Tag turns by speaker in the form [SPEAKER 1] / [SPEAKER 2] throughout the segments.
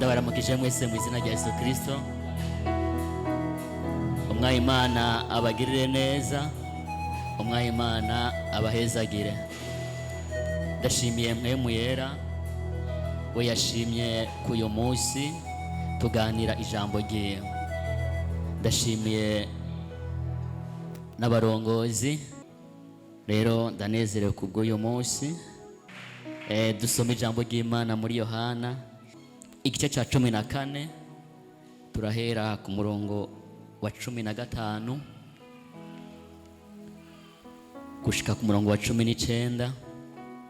[SPEAKER 1] Ndabaramukije mwese mu izina rya Yesu Kristo. Umwami Imana abagirire neza, Umwami Imana abahezagire. Ndashimiye Mpwemu Yera we yashimye k'uyu munsi tuganira ijambo ryiwe. Ndashimiye n'abarongozi, rero ndanezerewe kubw'uyu munsi. Dusoma ijambo ry'Imana muri Yohana igice cya 14, turahera ku murongo wa 15 gushika ku murongo wa 19.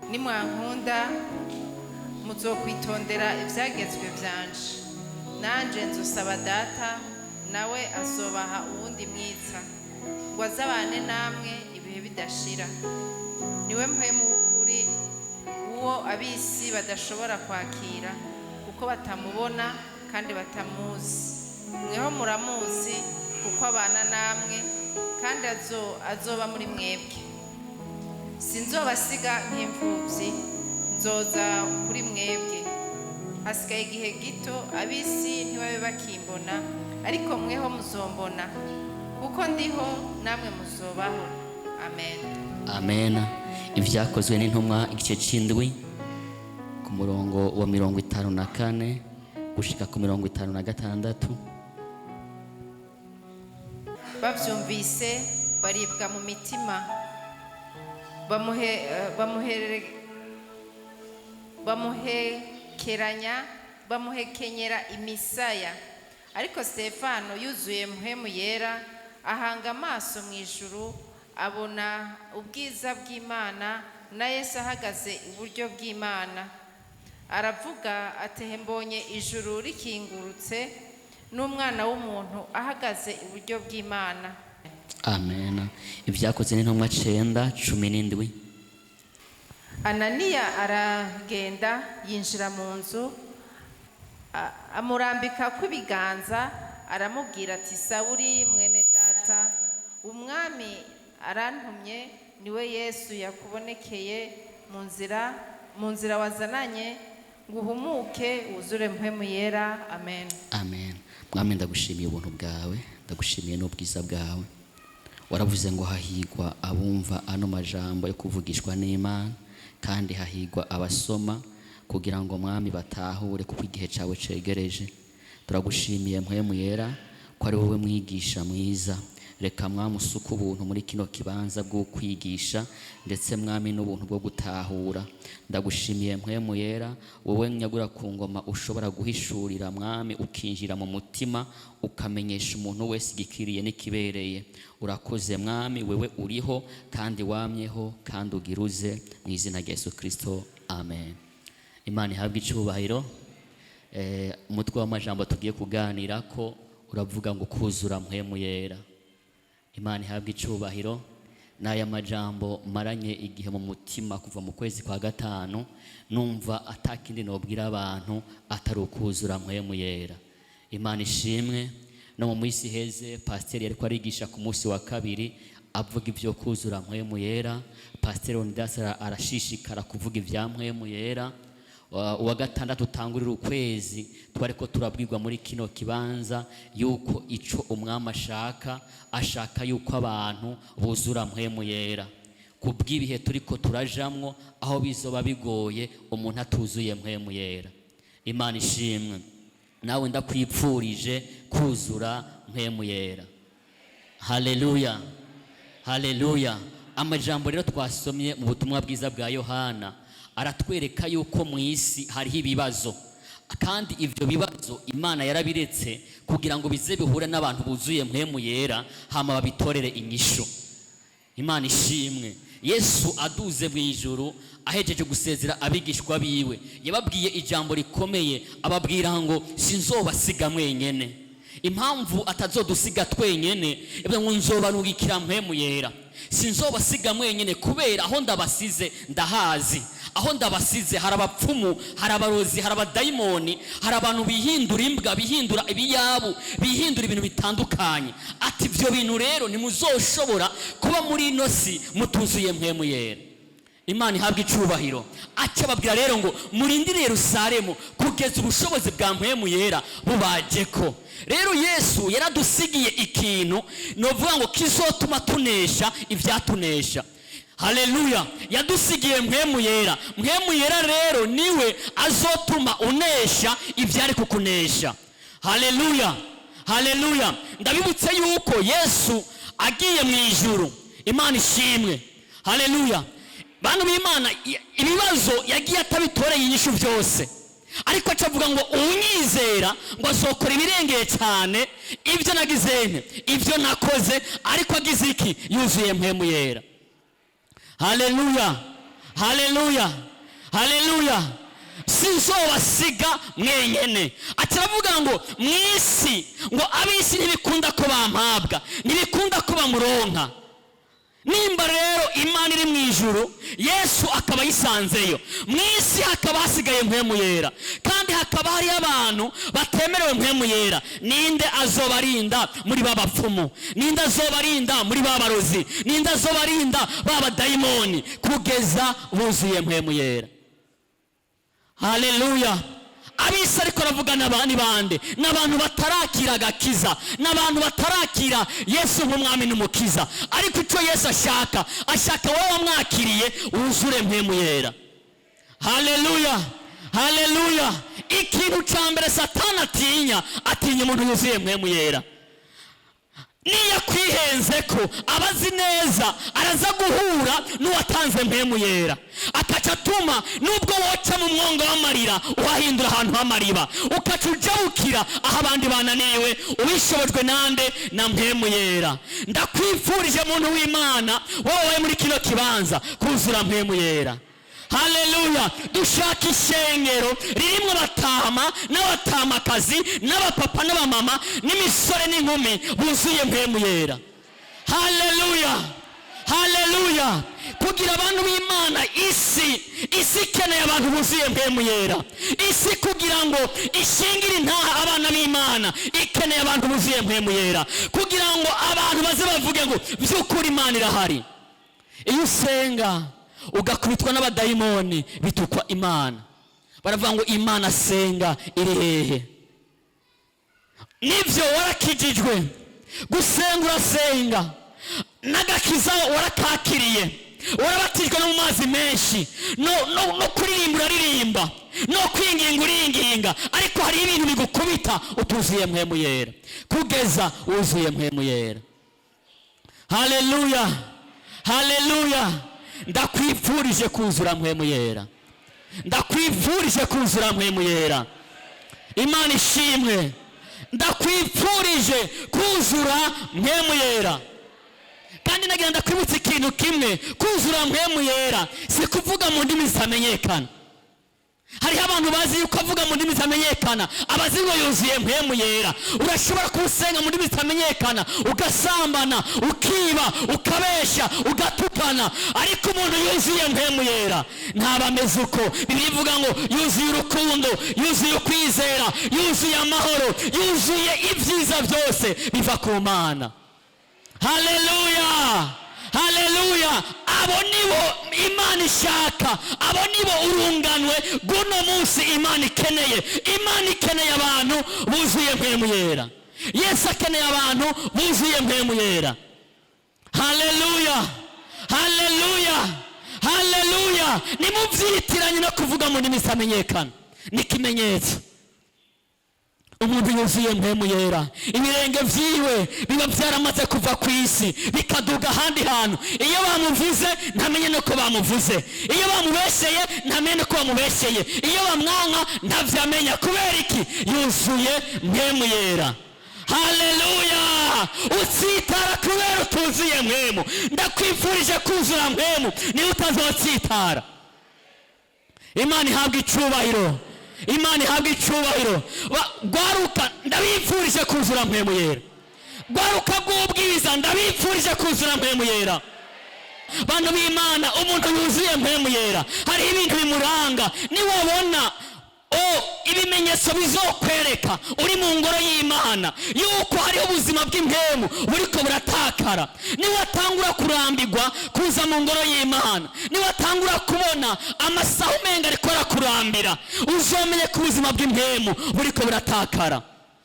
[SPEAKER 2] Nimwankunda muzokwitondera ivyagezwe vyanje, nanje nzosaba Data, nawe azobaha uwundi mwitsa ngo azabane namwe ibihe bidashira. Niwe Mpwemu w'ukuri, uwo ab'isi badashobora kwakira kuko batamubona kandi batamuzi. Mweho muramuzi kuko abana namwe kandi azoba muri mwebwe. Sinzobasiga nk'imfuvyi, nzoza kuri mwebwe. Hasigaye igihe gito ab'isi ntibabe bakimbona, ariko mweho muzombona, kuko ndiho namwe muzobaho. Amen.
[SPEAKER 1] Amen. Ibyakozwe n'intumwa igice c'indwi ku murongo wa 54 gushika ku 56.
[SPEAKER 2] Bavyumvise baribwa mu mitima, bamuhekenyera imisaya. Ariko Stefano yuzuye Mpwemu Yera, ahanga amaso mu ijuru, abona ubwiza bw'Imana na Yesu ahagaze iburyo bw'Imana. Aravuga ati: mbonye ijuru rikingurutse n'Umwana w'umuntu ahagaze iburyo bw'Imana.
[SPEAKER 1] Amen. Ibyakozwe n'intumwa 9:17.
[SPEAKER 2] Ananiya aragenda yinjira mu nzu, amurambika kw'ibiganza, aramubwira ati: Sawuli mwene data, Umwami arantumye, niwe Yesu yakubonekeye mu nzira wazananye, ngo uhumuke wuzure Mpwemu Yera. Amen.
[SPEAKER 1] Amen. Mwami, ndagushimiye ubuntu bwawe, ndagushimiye n'ubwiza bwawe. Waravuze ngo hahigwa abumva ano majambo yo kuvugishwa n'Imana, kandi hahigwa abasoma kugira ngo, Mwami, batahure, kuko igihe cyawe cegereje. Turagushimiye Mpwemu Yera ko ari wowe mwigisha mwiza. Reka, Mwami, usuke ubuntu muri kino kibanza bwo kwigisha, ndetse, Mwami, n'ubuntu bwo gutahura. Ndagushimiye Mpwemu Yera, wowe nyagura ku ngoma, ushobora guhishurira, Mwami, ukinjira mu mutima, ukamenyesha umuntu wese igikiriye n'ikibereye. Urakoze Mwami, wewe uriho kandi wamyeho kandi ugiruze, mu izina rya Yesu Kristo, amen. Imana ihabwe icyubahiro. Umutwe w'amajambo tugiye kuganira ko uravuga ngo kuzura Mpwemu Yera. Imana ihabwe icubahiro. N'aya majambo maranye igihe mu mutima kuva mu kwezi kwa gatanu, numva atakindi nobwira abantu atari ukuzura Mpwemu Yera. Imana ishimwe. No mu minsi iheze pasiteri yariko arigisha ku munsi wa kabiri avuga ibyo kuzura Mpwemu Yera. Pasiteri Onidas arashishikara kuvuga ibya Mpwemu Yera. Uwa gatandatu utangurira ukwezi twariko turabwirwa muri kino kibanza yuko ico Umwami ashaka, ashaka yuko abantu buzura Mpwemu Yera, kubw'ibihe turiko turajamwo aho bizoba bigoye umuntu atuzuye Mpwemu Yera. Imana ishimwe. Nawe ndakwipfurije kuzura Mpwemu Yera. Haleluya, haleluya. Amajambo rero twasomye mu butumwa bwiza bwa Yohana aratwereka yuko mu isi hariho ibibazo, kandi ibyo bibazo Imana yarabiretse kugira ngo bize bihure n'abantu buzuye Mpwemu Yera, hama babitorere inyishu. Imana ishimwe. Yesu aduze mu ijuru, ahejeje gusezera abigishwa biwe, yababwiye ijambo rikomeye, ababwira ngo sinzobasiga mwenyene. Impamvu atazodusiga twenyene, yavuze ngo nzobarungikira Mpwemu Yera. Sinzobasiga mwenyene kubera aho ndabasize ndahazi. Aho ndabasize hari abapfumu, hari abarozi, hari abadayimoni, hari abantu bihindura imbwa, bihindura ibiyabu, bihindura ibintu bitandukanye. Ati ibyo bintu rero ntimuzoshobora kuba muri ino si mutuzuye Mpwemu Yera. Imana ihabwa icubahiro. Aca ababwira rero ngo murindire Yerusalemu kugeza ubushobozi bwa Mpwemu Yera bubajeko. Rero Yesu yaradusigiye ikintu novuga ngo kizotuma tunesha ivyatunesha. Haleluya! Yadusigiye Mpwemu Yera. Mpwemu Yera rero niwe azotuma unesha ivyari kukunesha. Haleluya, haleluya! Ndabibutse yuko Yesu agiye mu ijuru, Imana ishimwe, haleluya. Bantu b'Imana, ibibazo yagiye atabitoreye inyishu byose, ariko aca avuga ngo uwunyizera ngo azokora ibirengeye cyane ibyo nagize nte, ibyo nakoze. Ariko agize iki? Yuzuye Mpwemu Yera. Haleluya, haleluya, haleluya! Sinzobasiga mwenyene. Aca aravuga ngo mu isi, ngo ab'isi ntibikunda ko bampabwa, ntibikunda ko bamuronka. Nimba rero Imana iri mu ijuru, Yesu akaba ayisanzeyo, mu isi hakaba hasigaye Mpwemu Yera, kandi hakaba hariyo abantu batemerewe Mpwemu Yera, ninde azobarinda muri ba bapfumu? Ninde azobarinda muri ba barozi? Ninde azobarinda ba badayimoni kugeza buzuye Mpwemu Yera? Haleluya! Abisi ariko aravuga ni bande? Ni abantu batarakira agakiza, ni abantu batarakira Yesu nk'umwami n'umukiza. Ariko icyo Yesu ashaka, ashaka wowe wamwakiriye wuzure Mpwemu Yera. Haleluya, haleluya! Ikintu cya mbere Satani atinya, atinya umuntu wuzuye Mpwemu Yera. Niyo akwihenze ko abazi neza, araza guhura n'uwatanze Mpwemu Yera, akaca atuma nubwo woca mu mwonga w'amarira uhahindura ahantu h'amariba, ukaca ujabukira aho abandi bananiwe, ubishobojwe nande? Na Mpwemu Yera. Ndakwifurije, muntu w'Imana, wowe muri kino kibanza, kuzura Mpwemu Yera. Haleluya! Dushaka ishengero ririmo abatama n'abatamakazi n'abapapa n'abamama n'imisore n'inkumi buzuye Mpwemu Yera. Haleluya, haleluya! Kugira abantu b'Imana, isi ikeneye abantu buzuye Mpwemu Yera. Isi kugira ngo ishingire intaha abana b'Imana, ikeneye abantu buzuye Mpwemu Yera, kugira ngo abantu baze bavuge ngo by'ukuri Imana irahari. Iyo usenga ugakubitwa n'abadayimoni, bitukwa Imana, baravuga ngo Imana senga iri hehe? Nibyo, warakijijwe, gusenga urasenga, n'agakiza warakakiriye, warabatijwe no mu mazi menshi, no kuririmba uraririmba, no kwinginga uringinga, ariko hari ibintu bigukubita utuzuye Mpwemu Yera. Kugeza wuzuye Mpwemu Yera. Haleluya, haleluya! Ndakwifurije kuzura Mpwemu Yera, ndakwifurije kuzura Mpwemu Yera. Imana ishimwe! Ndakwifurije kuzura Mpwemu Yera. Kandi nagira ndakwibutsa ikintu kimwe: kuzura Mpwemu Yera si kuvuga mu ndimi zitamenyekana. Hariho abantu bazi yuko avuga mu ndimi zitamenyekana abazi ngo yuzuye Mpwemu Yera. Urashobora kuwusenga mu ndimi zitamenyekana, ugasambana, ukiba, ukabesha, ugatukana, ariko umuntu yuzuye Mpwemu Yera ntaba ameze uko. Bibiliya ivuga ngo yuzuye urukundo, yuzuye ukwizera, yuzuye amahoro, yuzuye ibyiza byose biva ku Mana. Haleluya, haleluya! Abo nibo Imana ishaka, abo nibo urunganwe guno munsi Imana ikeneye. Imana ikeneye abantu buzuye Mpwemu Yera. Yesu akeneye abantu buzuye Mpwemu Yera. Haleluya, haleluya, haleluya! Nimubyitiranye no kuvuga mu ndimi zitamenyekana. Ni ikimenyetso. Umuntu yuzuye Mpwemu Yera, ibirenge vyiwe biba byaramaze kuva ku isi bikaduga ahandi hantu. Iyo bamuvuze ntamenye nuko bamuvuze, iyo bamubesheye ntamenye nuko bamubesheye, iyo bamwanka ntavyamenya. Kubera iki? Yuzuye Mpwemu Yera. Haleluya! Utsitara kubera utuzuye Mpwemu. Ndakwifurije kuzura Mpwemu, niba utazotsitara. Imana ihabwa icubahiro, Imana ihabwa icubahiro. Gwaruka, ndabifurije kuzura Mpwemu Yera. Gwaruka bw'ubwiza, ndabifurije kuzura Mpwemu Yera. Bantu b'Imana, umuntu yuzuye Mpwemu Yera hariho ibintu bimuranga. Niwabona ibimenyetso. Ibimenyetso bizokwereka uri mu ngoro y'Imana yuko hariho ubuzima bw'impemu buriko buratakara. Niwatangura kurambirwa kuza mu ngoro y'Imana, niwatangura kubona amasaha umenga ariko arakurambira, uzomenye ko ubuzima bw'impemu buriko buratakara.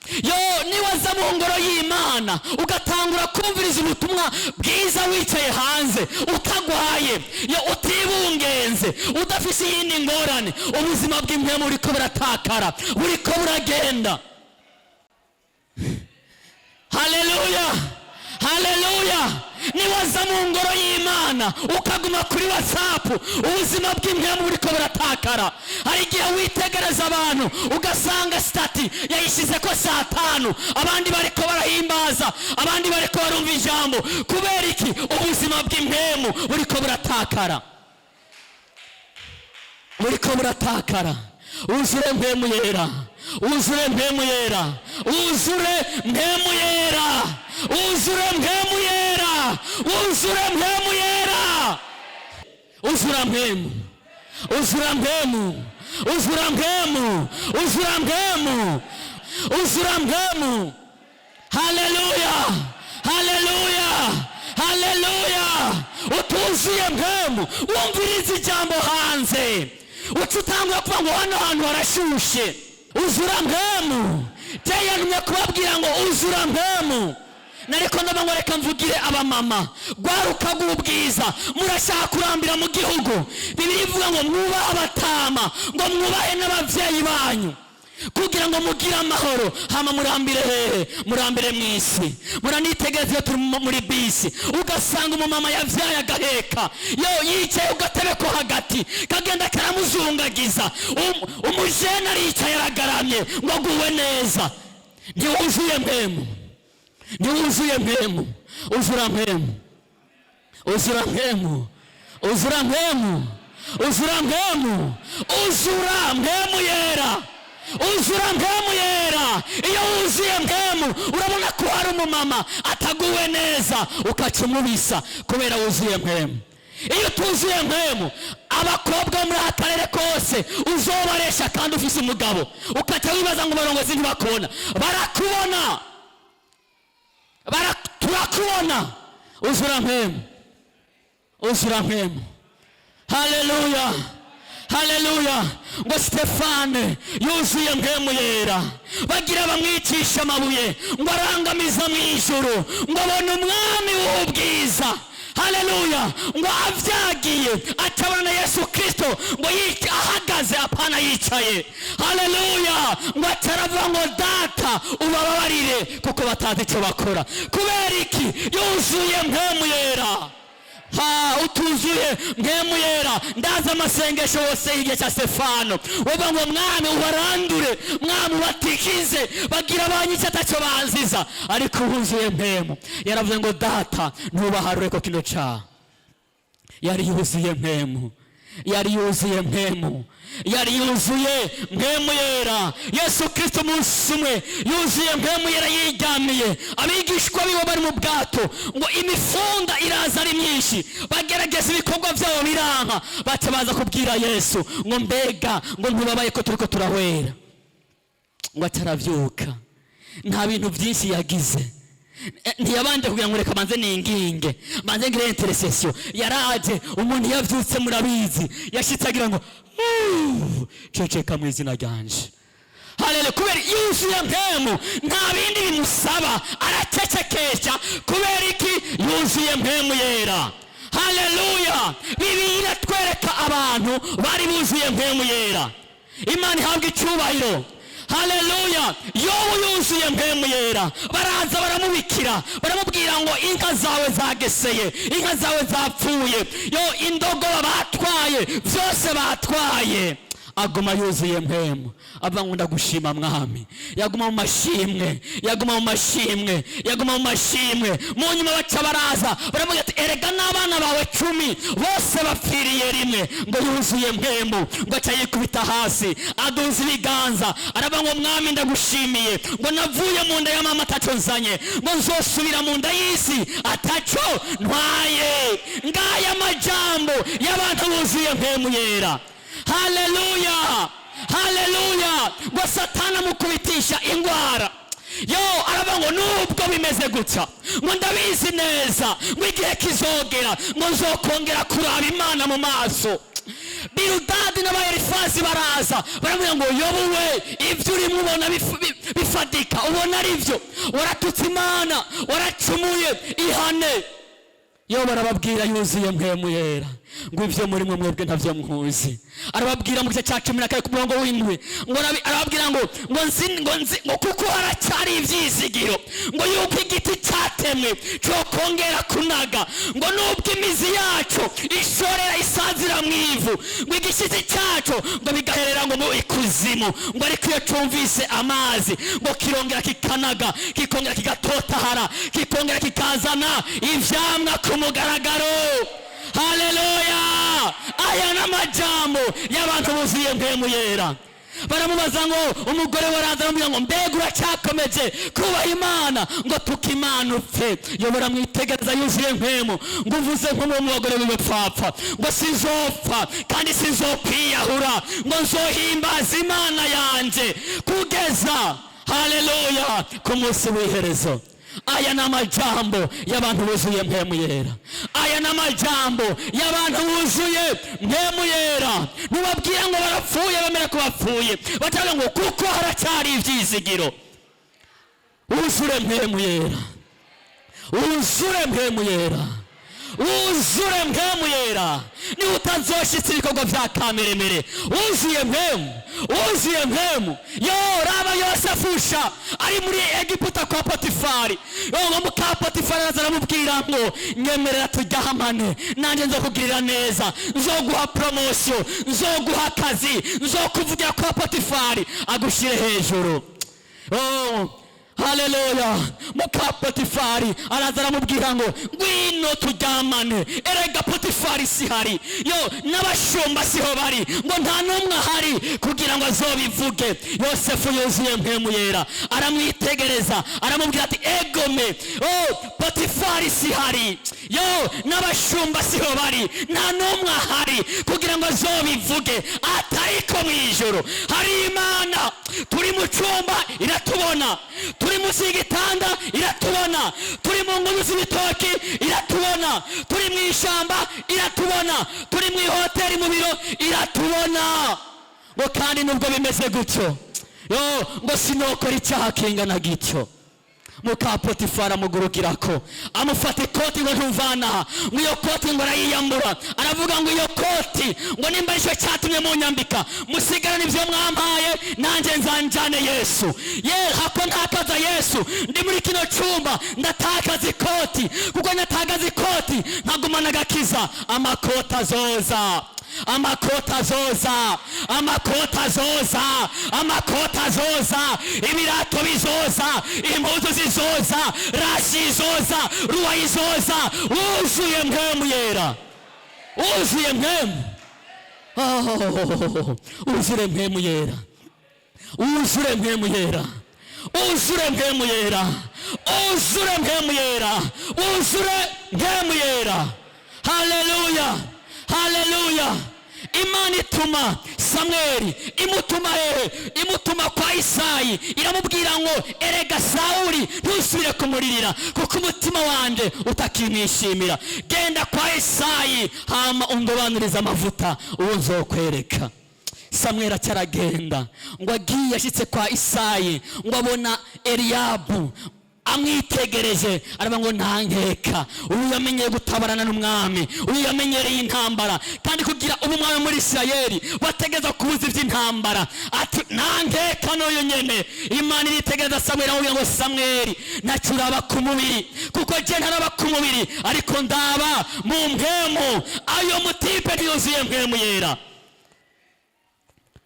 [SPEAKER 1] Yo, niwaza mu ngoro y'Imana ugatangura kumviriza ubutumwa bwiza wicaye hanze, utagwaye, yo utibungenze, udafise iyindi ngorane, ubuzima bw'impemu buriko buratakara, buriko buragenda. Haleluya, haleluya. Niwaza mu ngoro y'Imana ukaguma kuri WhatsApp, ubuzima bw'impemu buriko buratakara. Hari igihe witegereza abantu ugasanga statut yayishize ko saa 5, abandi bariko barahimbaza, abandi bariko barumva ijambo. Kubera iki? Ubuzima bw'impemu buriko buratakara, buriko buratakara. Uzure Mpemu Yera, uzure Mpemu Yera, uzure Mpemu Yera, uzure Mpemu Yera, uzure Mpemu Yera, uzura Mpemu, uzura Mpemu, uzura Mpemu, uzura Mpemu, uzura Mpemu. Haleluya, haleluya, haleluya. Utuzuye Mpemu, wumviriza ijambo hanze, uca utangura kuvuga ngo hano hantu harashushe. Uzura Mpemu. Yantumye kubabwira ngo uzura Mpemu. Nariko ndaba ngo reka mvugire abamama, rwaruka rw'ubwiza, murashaka kurambira mu gihugu. Bibiliya ivuga ngo mwubahe abatama, ngo mwubahe n'abavyeyi banyu, kugira ngo mugire amahoro. Hama murambire hehe? Murambire mu isi. Muranitegereza iyo turi muri bisi, ugasanga umumama yavyaye agaheka, yo yicaye ku gatebe ko hagati, kagenda karamuzungagiza. Umujene aricaye aragaramye ngo aguwe neza. Ntiwuzuye Mpemu, ntiwuzuye Mpemu. Uzura Mpemu, uzura Mpemu, uzura Mpemu, uzura Mpemu, uzura Mpemu Yera, uzura Mpemu Yera. Iyo wuzuye Mpemu, urabona ko hari umumama ataguwe neza, ukaca umubisa, kubera wuzuye Mpemu. Iyo utuzuye Mpemu, abakobwa muri aka karere kose uzobaresha kandi ufise umugabo, ukaca wibaza ngo barongozi ntibakubona. Barakubona, turakubona. Uzura Mpemu, uzura Mpemu. Haleluya, haleluya. Ngo Stefane yuzuye Mpemu Yera, bagira bamwicisha amabuye, ngo arangamiza mu ijuru, ngo abone Umwami w'ubwiza. Haleluya. Ngo avyagiye atabona na Yesu Kristo, ngo ahagaze, apana yicaye. Haleluya. Ngo ataravuga ngo: "Data, ubababarire kuko batazi icyo bakora." Kubera iki? Yuzuye Mpemu Yera. Ha, utuzuye Mpemu Yera, ndaza amasengesho yose y'igihe cya Stefano uvuga ngo: "Mwami, ubarandure, Mwami, ubatikize, bagira banyice atacyo banziza." Ariko wuzuye Mpemu yaravuze ngo: "Data, ntubaharure ko kino caha." Yari yuzuye Mpemu, yari yuzuye Mpemu, yari yuzuye Mpemu Yera. Yesu Kristo umunsi umwe yuzuye Mpemu Yera, yiryamiye, abigishwa biwe bari mu bwato, ngo imifunda iraza ari myinshi, bagerageza ibikorwa byabo biranka, baca baza kubwira Yesu ngo: "Mbega ngo ntubabaye ko turiko turahwera?" Ngo atarabyuka, nta bintu byinshi yagize. Ntiyabanje kugira ngo reka banze ninginge, banze ngire intercession. Yaraje, umuntu yavyutse murabizi, yashitse agira ngo: "Uuh, ceceka mu izina ryanje." Haleluya. Kubera yuzuye Mpemu, nta bindi bimusaba, aracecekesha. Kubera iki? Yuzuye Mpemu Yera. Haleluya. Bibiliya iratwereka abantu bari buzuye Mpemu Yera. Imana ihabwa icyubahiro. Haleluya. Yobu yuzuye Mpemu Yera, baraza baramubikira, baramubwira ngo: "Inka zawe zageseye, inka zawe zapfuye, yo indogoba batwaye, byose batwaye." Aguma yuzuye Mpemu, avuga ngo: "Ndagushima Mwami." Yaguma mu mashimwe, yaguma mu mashimwe, yaguma mu mashimwe. Mu nyuma baca baraza baramubwira ati: "Erega n'abana bawe 10 bose bapfiriye rimwe." Ngo yuzuye Mpemu, ngo aca yikubita hasi, aduza ibiganza, aravuga ngo: "Mwami, ndagushimiye, ngo navuye mu nda ya mama ataco nzanye, ngo nzosubira mu nda y'isi ataco ntwaye." Ngaya amajambo y'abantu buzuye Mpemu Yera. Haleluya. Haleluya! Ngo Satani amukubitisha indwara. Yo, aravuga ngo nubwo bimeze gutya, ngo ndabizi neza ngo igihe kizogera ngo nzokongera kuraba Imana mu maso. Birudadi n'Abayerifazi baraza baramubwira ngo: "Yobu we, ibyo urimo ubona bifatika, ubona ari byo? Waratutse Imana, waracumuye, ihane." Yo, barababwira yuzuye Mpwemu Yera ngo: "Ibyo murimo mwebwe ntabyo muzi." Arababwira mu gice cya 12 ku murongo w'7 ngo arababwira ngo nzi ngo kuko haracyari ibyizigiro ngo yuko igiti cyatemwe cyokongera kunaga, ngo nubwo imizi yacu ishorera isazira mu ivu, ngo igishyitsi cyacu ngo bigaherera ngo mu ikuzimu, ngo ariko iyo cyumvise amazi ngo kirongera kikanaga, kikongera kigatotahara, kikongera kikazana ivyamwa ku mugaragaro. Haleluya! Aya ni amajambo y'abantu buzuye Mpwemu Yera. Baramubaza ngo, umugore waraza aramubwira ngo: "Mbega uracyakomeje kubaha Imana? Ngo tuka Imana upfe." Yobora mwitegereza yuzuye mpwemu ngo: "Uvuze nk'umwe mu bagore b'ibipfapfa." Ngo: "Sinzopfa kandi sinzokwiyahura, ngo nzohimbaza Imana yanjye kugeza, haleluya, ku munsi w'iherezo." Aya ni amajambo y'abantu buzuye Mpwemu Yera. Aya ni amajambo y'abantu buzuye Mpwemu Yera. Ntubabwira ngo barapfuye, bemera ko bapfuye, batavuga ngo kuko haracyari ibyizigiro. Wuzure Mpwemu Yera, wuzure Mpwemu Yera, wuzure Mpwemu Yera. Niba utazoshitse ibikorwa bya kameremere, wuzuye Mpwemu, wuzuye Mpwemu. Yo, raba Yosefusha ari muri Egiputa kwa Potifari. Yo, ngo muka Potifari araza aramubwira ngo: "Nyemerera tujyahamane, nanjye nzokugirira neza, nzoguha promotion, nzoguha akazi, nzokuvugira kwa Potifari agushyire hejuru." Oh, haleluya! Muka Potifari araza aramubwira ngo: "Ngwino turyamane, erega Potifari sihari, yo, n'abashumba siho bari, ngo nta n'umwe ahari kugira ngo azobivuge." Yosefu yuzuye Mpwemu Yera aramwitegereza, aramubwira ati: "Egome, oh, Potifari sihari, yo, n'abashumba siho bari, nta n'umwe ahari kugira ngo azobivuge, atariko mu ijoro hari Imana. Turi mu cyumba iratubona, turi munsi y'igitanda iratubona, turi mu nguru z'ibitoki iratubona, turi mu ishyamba iratubona, turi mu ihoteli, mu biro iratubona." Ngo kandi nubwo bimeze gutyo, yo, ngo sinokora icyaha kingana gityo. Muka Potifari amugurukirako, amufata ikoti ngo: "Ntuvanaha." Ngo iyo koti ngo arayiyambura, aravuga ngo: "Iyo koti, ngo nimba aricyo cyatumye munyambika, musigarane ibyo mwampaye, nanjye nzanjane Yesu. Ye, hako ntakaza Yesu ndi muri kino cyumba, ndatakaza ikoti, kuko natakaza ikoti nkagumana agakiza. Amakoti azoza, amakoti azoza, amakoti azoza, amakoti azoza, ibirato bizoza, impuzu zizoza, rashi izoza, ruwa izoza." Wuzuye Mpwemu Yera, wuzuye Mpwemu. Oh, wuzure Mpwemu Yera, wuzure Mpwemu Yera, wuzure Mpwemu Yera, wuzure Mpwemu Yera, wuzure Mpwemu Yera. Haleluya, haleluya! Imana ituma Samweli. Imutuma hehe? Imutuma kwa Isayi. Iramubwira ngo: "Erega Sawuli ntusubire kumuririra, kuko umutima wanjye utakimwishimira. Genda kwa Isayi, hama undobanurize amavuta uwo nzokwereka." Samweli acaragenda. Ngo agiye, ashyitse kwa Isayi, ngo abona Eliyabu amwitegereje, aravuga ngo: "Ntankeka uyu yamenyeye gutabarana n'umwami, uyu yamenyereye intambara." Kandi kugira ubu umwami muri Isirayeli wategeza kubuza iby'intambara. Ati: "Ntankeka n'uyu nyene." Imana iritegereza Samweli, aramubwira ngo: "Samweli, ntacyo uraba ku mubiri, kuko jye ntaraba ku mubiri, ariko ndaba mu mpwemu. Ayo mutipe ntiyuzuye Mpwemu Yera."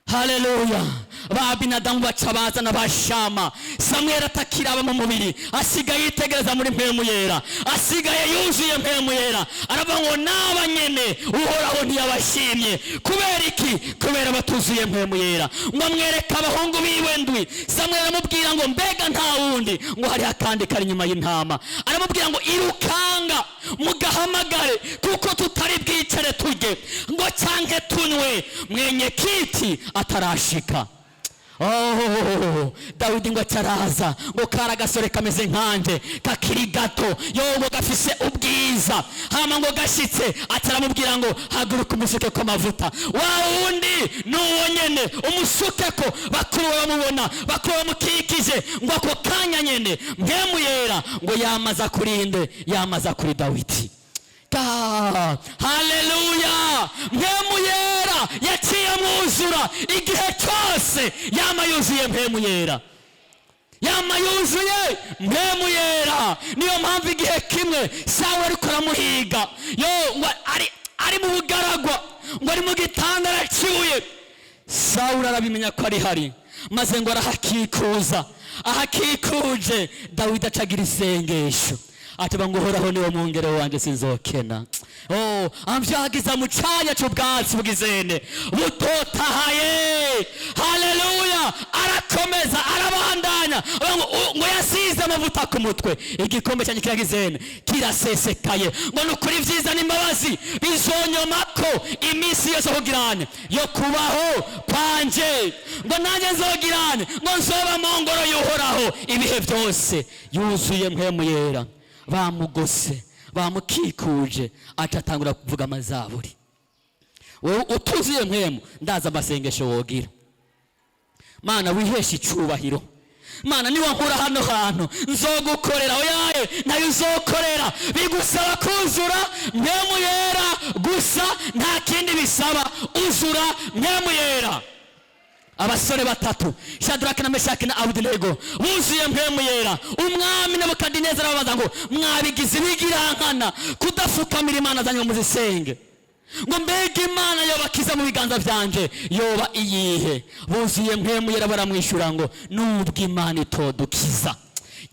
[SPEAKER 1] Haleluya! Ba Abinadamu baca bazana bashama. Samweli atakiraba mu mubiri, asigaye yitegereza muri Mpwemu Yera, asigaye yuzuye Mpwemu Yera. Aravuga ngo: "Naba nyene Uhoraho ntiyabashimye." Kubera iki? Kubera batuzuye Mpwemu Yera. Ngo amwereke abahungu biwe ndwi. Samweli aramubwira ngo: "Mbega nta wundi?" Ngo: "Hariho akandi kari inyuma y'intama." Aramubwira ngo: "Irukanga." Mugahamagare, kuko tutari bwicare turye ngo cyanke tunywe mwenye kiti atarashika. Oh, Dawidi ngo acaraza, ngo kari agasore kameze nkanje, kakiri gato, yo, ngo gafise ubwiza. Hama ngo gashitse, ataramubwira ngo: "Haguruka, umusuke ko amavuta." Wa wundi nuwo nyene, umusuke ko bakuru be bamubona, bakuru bamukikije. Ngo ako kanya nyene Mpwemu Yera ngo yamaza kurinde, yamaza kuri Dawidi. Haleluya! Mpwemu Yera yaciye amwuzura igihe cyose, yama yuzuye Mpwemu Yera, yama yuzuye Mpwemu Yera. Niyo mpamvu igihe kimwe Sawe ariko aramuhiga, yo, ngo ari mu bugaragwa, ngo ari mu gitanda araciye, Sawuli arabimenya ko ari hari, maze ngo arahakikuza. Ahakikuje, Dawidi acagira isengesho, atiba ngo: "Uhoraho niwe mwungere wanjye, sinzokena. Oh, amvyagiza mu canya c'ubwatsi bw'izene butotahaye." Haleluya! Arakomeza, arabandanya, avuga ngo yasize amavuta ku mutwe, igikombe cyanjye kiragizene, kirasesekaye. Ngo ni ukuri vyiza n'imbabazi bizonyomako iminsi yose kugirane yo kubaho kwanje, ngo nanjye nzogirane, ngo nzoba mu ngoro y'Uhoraho ibihe byose. Yuzuye Mpwemu Yera, bamugose, bamukikuje, aca atangura kuvuga amazaburi. Wowe utuzuye mpwemu, ndaza amasengesho wogira: "Mana, wiheshe icubahiro. Mana, niwankura hano hantu nzogukorera." Oyaye, nayo uzokorera. Bigusaba kuzura Mpwemu Yera gusa, nta kindi bisaba. Uzura Mpwemu Yera. Abasore batatu, Shadraka na Meshaki na Abudinego, buzuye Mpwemu Yera. Umwami Nebukadineza arababaza ngo: "Mwabigize ibigirankana kudafukamira imana zanyu ngo muzisenge." Ngo: "Mbega imana yobakiza mu biganza byanje yoba iyihe?" Buzuye Mpwemu Yera, baramwishyura ngo: "Nubwo imana itodukiza,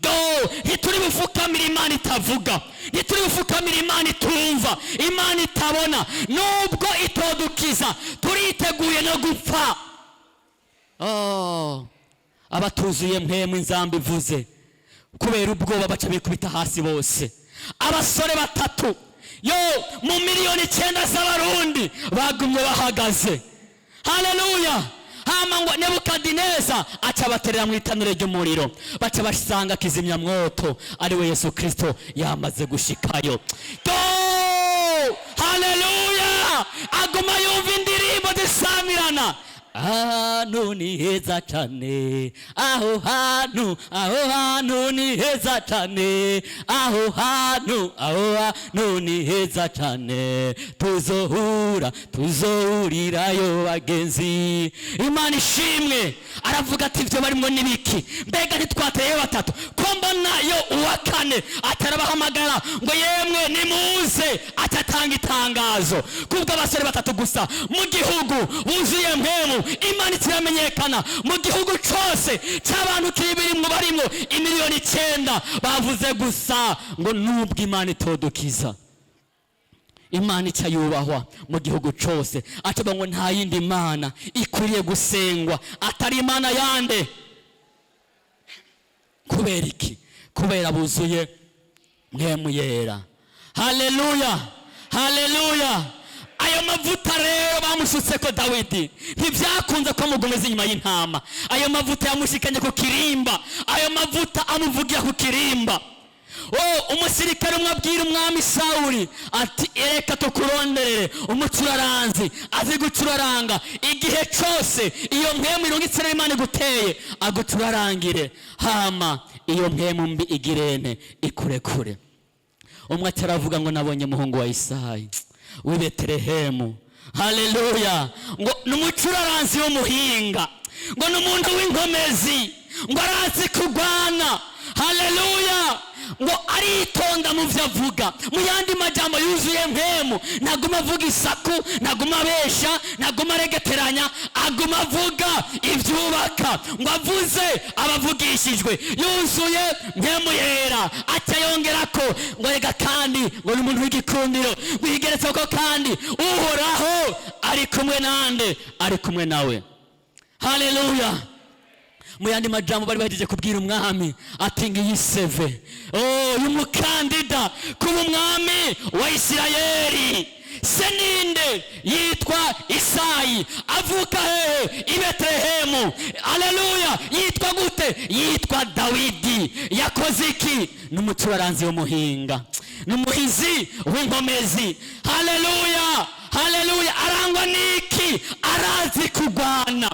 [SPEAKER 1] yo, ntituri bufukamira imana itavuga, ntituri bufukamira imana itumva, imana itabona. Nubwo itodukiza, turiteguye no gupfa." Oh, abatuzuye mpwemu, inzamba ivuze, kubera ubwoba baca bikubita hasi bose. Abasore batatu, yo, mu 9 miliyoni z'Abarundi bagumye bahagaze. Haleluya! Hama ngo Nebukadineza aca baterera mu itanure ry'umuriro, baca basanga kizimyamwoto ari we Yesu Kristo yamaze gushikayo. Yo, haleluya! Aguma yumva indirimbo zisamirana: "Ahantu ni heza cyane, aho hantu, aho hantu ni heza cyane, aho hantu, aho hantu ni heza cyane, tuzohura, tuzohurirayo bagenzi." Imana ishimwe! Aravuga ati: "Ibyo barimo n'ibiki? Mbega ntitwateye batatu, ko mbona yo uwa kane?" Atarabahamagara ngo: "Yemwe, nimuze." Atatanga itangazo kubwo abasore batatu gusa mu gihugu buzuye mpwemu, Imana kiramenyekana mu gihugu cyose cy'abantu kibirimwo, barimwo 9 miliyoni. Bavuze gusa ngo: "Nubwo Imana itodukiza," Imana ica yubahwa mu gihugu cyose. Acavuga ngo nta yindi mana ikwiriye gusengwa atari Imana yande. Kubera iki? Kubera buzuye Mpwemu Yera. Haleluya, haleluya! Ayo mavuta rero bamusutse ko Dawidi, ntibyakunze ko amugumiza inyuma y'intama. Ayo mavuta yamushikanye ku kirimba, ayo mavuta amuvugira ku kirimba. Oh, umusirikare umwe abwira umwami Sawuli ati: "Reka tukuronderere umucuraranzi azi gucuraranga. Igihe cyose iyo mpwemu irungitse n'Imana iguteye, agucurarangire, hama iyo mpwemu mbi igirene ikurekure." Umwe ataravuga ngo: "Nabonye umuhungu wa Isayi w'i Betelehemu." Haleluya! Ngo ni umucuraranzi w'umuhinga, ngo ni umuntu w'inkomezi, ngo arazi kurwana. Haleluya! Ngo aritonda mu byo avuga. Mu yandi majambo, yuzuye mpwemu, ntaguma avuga isaku, ntaguma abesha, ntaguma aregeteranya, aguma avuga ibyubaka. Ngo avuze abavugishijwe, yuzuye Mpwemu Yera. Aca yongera ko ngo: "Rega kandi," ngo ni umuntu w'igikundiro, ngo yigeretse ko kandi Uhoraho ari kumwe nande? Ari kumwe nawe. Haleluya! Mu yandi majambo, bari bahejeje kubwira umwami ati: "Ngiyi CV, oh, y'umukandida kuba umwami wa Isirayeli. Se ninde? Yitwa Isayi. Avuka hehe? I Betelehemu. Aleluya! Yitwa gute? Yitwa Dawidi. Yakoze iki? Ni umucuraranzi w'umuhinga, ni umuhizi w'inkomezi. Haleluya, haleluya! Arangwa n'iki? Arazi kurwana.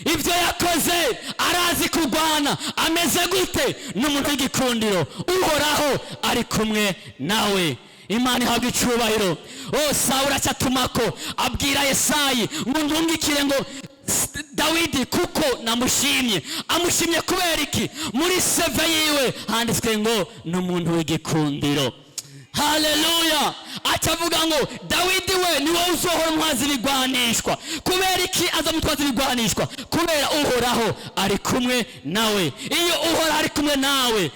[SPEAKER 1] Ibyo yakoze, arazi kurwana. Ameze gute? Ni umuntu w'igikundiro, Uhoraho ari kumwe nawe." Imana ihabwa icubahiro. O, Sawuri acatumako abwira Yesayi ngo: "Ndungikire ngo Dawidi, kuko namushimye." Amushimye kubera iki? Muri CV yiwe handitswe ngo ni umuntu w'igikundiro. Haleluya! Acavuga ngo: "Dawidi we, ni wowe uzohora umwaza ibigwanishwa." Kubera iki aza mutwaza ibigwanishwa? Kubera Uhoraho ari kumwe nawe. Iyo Uhoraho ari kumwe nawe,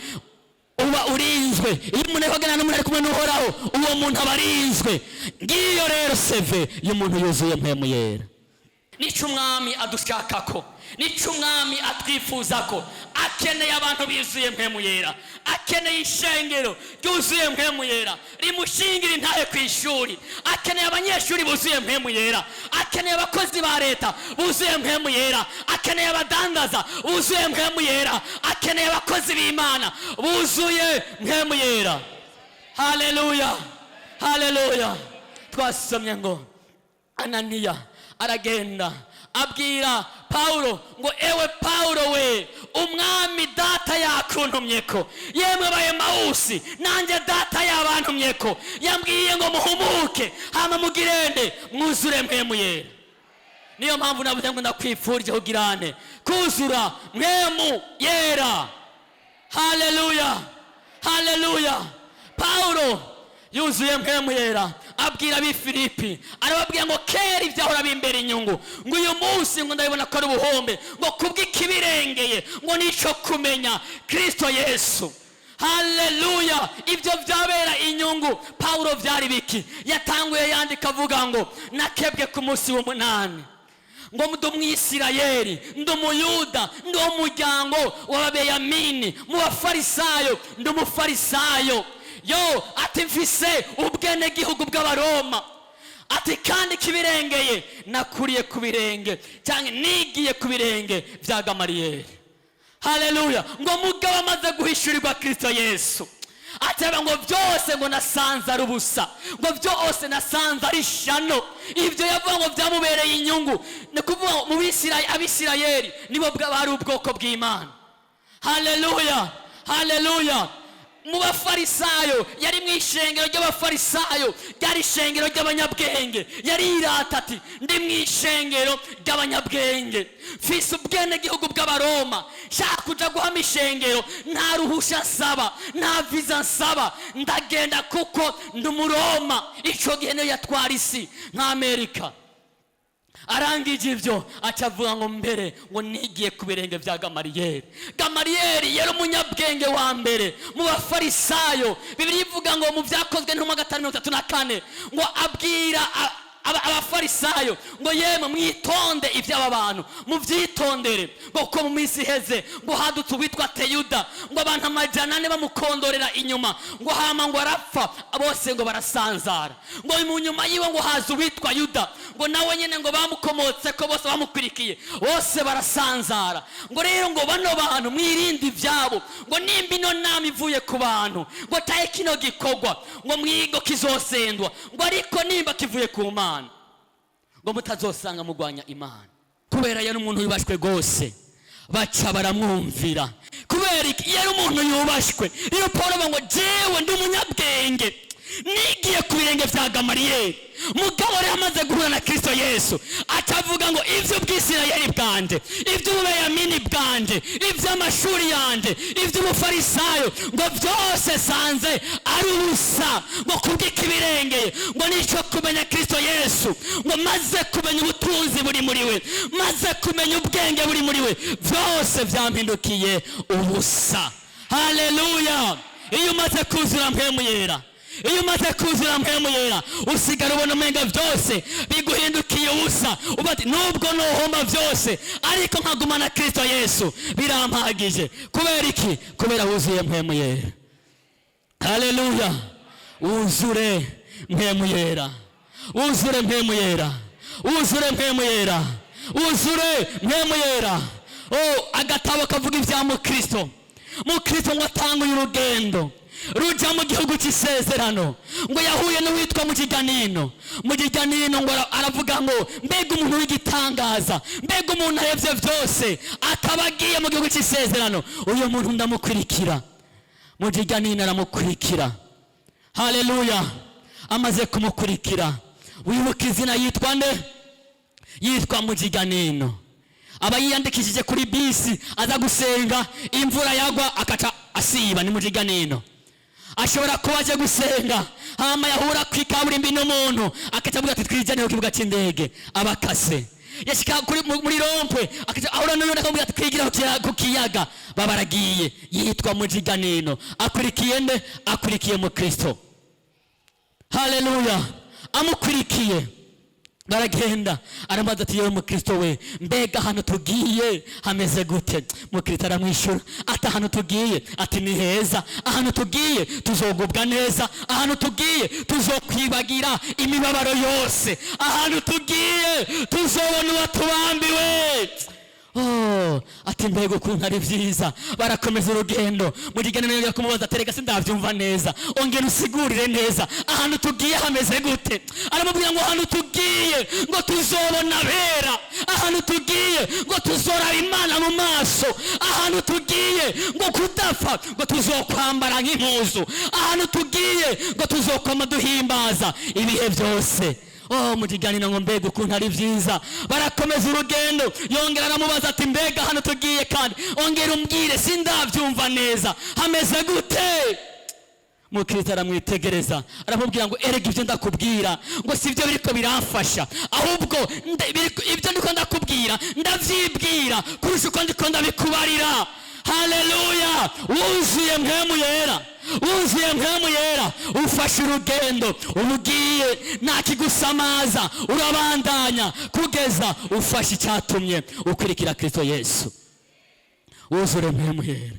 [SPEAKER 1] uba urinzwe. Iyo umuntu ari kuganira n'umuntu ari kumwe n'Uhoraho, uwo muntu aba arinzwe. Ngiyo rero CV y'umuntu yuzuye Mpwemu Yera. Nico umwami adushakako, nico umwami atwifuza ko akeneye: abantu bizuye Mpwemu Yera. Akeneye ishengero ryuzuye Mpwemu Yera, rimushingira intahe ku ishuri. Akeneye abanyeshuri buzuye Mpwemu Yera. Akeneye abakozi ba leta buzuye Mpwemu Yera. Akeneye abadandaza buzuye Mpwemu Yera. Akeneye abakozi b'Imana buzuye Mpwemu Yera. Haleluya, haleluya! Twasomye ngo Ananiya aragenda abwira Pawulo ngo: "Ewe Pawulo we, umwami Data yakuntumye ko. Yemwe Bayemawusi, nanjye Data yabantumye ko. Yambwiye ngo muhumuke, hama mugirende, mwuzure Mpwemu Yera." Niyo mpamvu navuze ngo ndakwifurije kugirane kuzura Mpwemu Yera. Haleluya, haleluya! Pawulo yuzuye Mpwemu Yera, abwira ab'i Filipi, arababwira ngo: "Kera ibyahora bimbera inyungu, ngo uyu munsi ngo ndabibona ko ari ubuhombe, ngo kubw'ikibirengeye, ngo nico kumenya Kristo Yesu." Haleluya! Ibyo byabera inyungu Pawulo byari biki? Yatanguye yandika avuga ngo: "Nakebwe ku munsi w'umunani, ngo ndi Umwisirayeli, ndi Umuyuda, ndi umuryango w'Ababeyamini, mu Bafarisayo ndi Umufarisayo." Yo, ati: "Mfise ubwenegihugu bw'Abaroma." Ati: "Kandi kibirengeye, nakuriye ku birenge, cyangwa nigiye ku birenge bya Gamariyeri." Haleluya! Ngo mugabo amaze guhishurirwa Kristo Yesu, ateba ngo byose ngo nasanze ari ubusa, ngo byose nasanze ari ishano. Ibyo yavuga ngo byamubereye inyungu, ni ukuvuga ngo mu Abisirayeli nibo bari ubwoko bw'Imana. Haleluya, haleluya! Mu Bafarisayo, yari mu ishengero ry'Abafarisayo, ryari ishengero ry'abanyabwenge. Yari yirata ati: "Ndi mu ishengero ry'abanyabwenge, mfise ubwenegihugu bw'Abaroma, nshaka kuja guhama ishengero, nta ruhusha nsaba, nta viza nsaba, ndagenda kuko ndi Umuroma." Ico gihe niyo yatwara isi nk'Amerika. Arangije ibyo, aca avuga ngo: "Mbere ngo nigiye ku birenge bya Gamariyeri." Gamariyeri yari umunyabwenge wa mbere mu Bafarisayo. Bibiliya ivuga ngo mu Byakozwe n'Intumwa 5:34 ngo abwira Abafarisayo ngo: "Yemwe, mwitonde iby'aba bantu, mubyitondere, ngo kuko mu minsi iheze ngo hadutse uwitwa Teyuda, ngo abantu 400 bamukondorera inyuma, ngo hama ngo arapfa, bose ngo barasanzara. Ngo mu nyuma yiwe ngo haza uwitwa Yuda, ngo nawe nyine ngo bamukomotse ko bose bamukurikiye, bose barasanzara. Ngo rero ngo bano bantu mwirinde ibyabo, ngo nimba ino nama ivuye ku bantu, ngo taye kino gikorwa, ngo mwigo kizosendwa, ngo ariko nimba kivuye ku Mana, ngo mutazosanga mugwanya Imana." Kubera yari umuntu yubashwe rwose, baca baramwumvira. Kubera iki? Yari umuntu yubashwe. Iyo Paul avuga ngo: "Jewe ndi umunyabwenge, nigiye ku birenge bya Gamariyeri," mugabo rero amaze guhura na Kristo Yesu, atavuga ngo: "Iby'ubwisirayeli bwanje, iby'ububeyamini bwanje, iby'amashuri yanje, iby'ubufarisayo, ngo byose sanze ari ubusa, ngo kubw'ikibirengeye, ngo nicyo kumenya Kristo Yesu, ngo maze kumenya ubutunzi buri muri we, maze kumenya ubwenge buri muri we, byose byampindukiye ubusa." Haleluya! Iyo umaze kuzura Mpwemu Yera. Iyo umaze kuzura Mpwemu Yera, usigara ubona umenga byose biguhindukiye ubusa. Uba ati: "Nubwo nohomba byose, ariko nkagumana Kristo Yesu, birampagije." Kubera iki? Kubera wuzuye Mpwemu Yera. Haleluya! Wuzure Mpwemu Yera, wuzure Mpwemu Yera, wuzure Mpwemu Yera, wuzure Mpwemu Yera. Oh, agatabo kavuga ibya mukristo. Mukristo ngo atanguye urugendo ruja mu gihugu cy'isezerano, ngo yahuye n'uwitwa Mukiganino. Mukiganino ngo aravuga ngo: "Mbega umuntu w'igitangaza, mbega umuntu ahevye byose akaba agiye mu gihugu cy'isezerano, uyu muntu ndamukurikira." Mukiganino aramukurikira. Haleluya! Amaze kumukurikira, wibuka izina yitwa nde? Yitwa Mukiganino. Aba yiyandikishije kuri bisi aza gusenga, imvura yagwa akaca asiba. Ni Mukiganino. Ashobora kuba aje gusenga, hama yahura ku ikaburimbi n'umuntu, akaca avuga ati: "Twijane ku kibuga cy'indege." Abakase yashika kuri muri rond-point, akaca ahura n'undi, akamubwira ati: "Twigira ku kiyaga." Babaragiye. Yitwa Mujiganino. Akurikiye nde? Akurikiye mu Kristo. Haleluya! Amukurikiye, baragenda. Aramubaza ati: "Yewe mukristo we, mbega ahantu tugiye hameze gute?" Mukristo aramwishyura ati: "Ahantu tugiye," ati, "ni heza. Ahantu tugiye tuzogubwa neza. Ahantu tugiye tuzokwibagira imibabaro yose. Ahantu tugiye tuzobona uwatubambiwe." Oh, ati: "Mbega ukuntu ari byiza!" Barakomeza urugendo. Mu kiganiro yongera kumubaza ati: "Rega sindabyumva neza, ongera usigurire neza, ahantu tugiye hameze gute?" Aramubwira ngo: "Ahantu tugiye ngo tuzobona bera. Ahantu tugiye ngo tuzoraba Imana mu maso. Ahantu tugiye ngo kudapfa ngo tuzokwambara nk'impuzu. Ahantu tugiye ngo tuzokwama duhimbaza ibihe byose." Oh, mu kiganiro ngo: "Mbega ukuntu ari byiza!" Barakomeza urugendo. Yongera aramubaza ati: "Mbega hano tugiye kandi, ongera umbwire, sindabyumva neza, hameze gute?" Mukristo aramwitegereza, aramubwira ngo: "Erega ibyo ndakubwira ngo si byo biriko biramfasha, ahubwo ibyo ndiko ndakubwira ndabyibwira kurusha uko ndiko ndabikubarira." Haleluya! Wuzuye Mpwemu Yera, wuzuye Mpwemu Yera, ufashe urugendo, uba ugiye, nta kigusamaza, urabandanya kugeza ufashe icyatumye ukurikira Kristo Yesu. Wuzure Mpwemu Yera,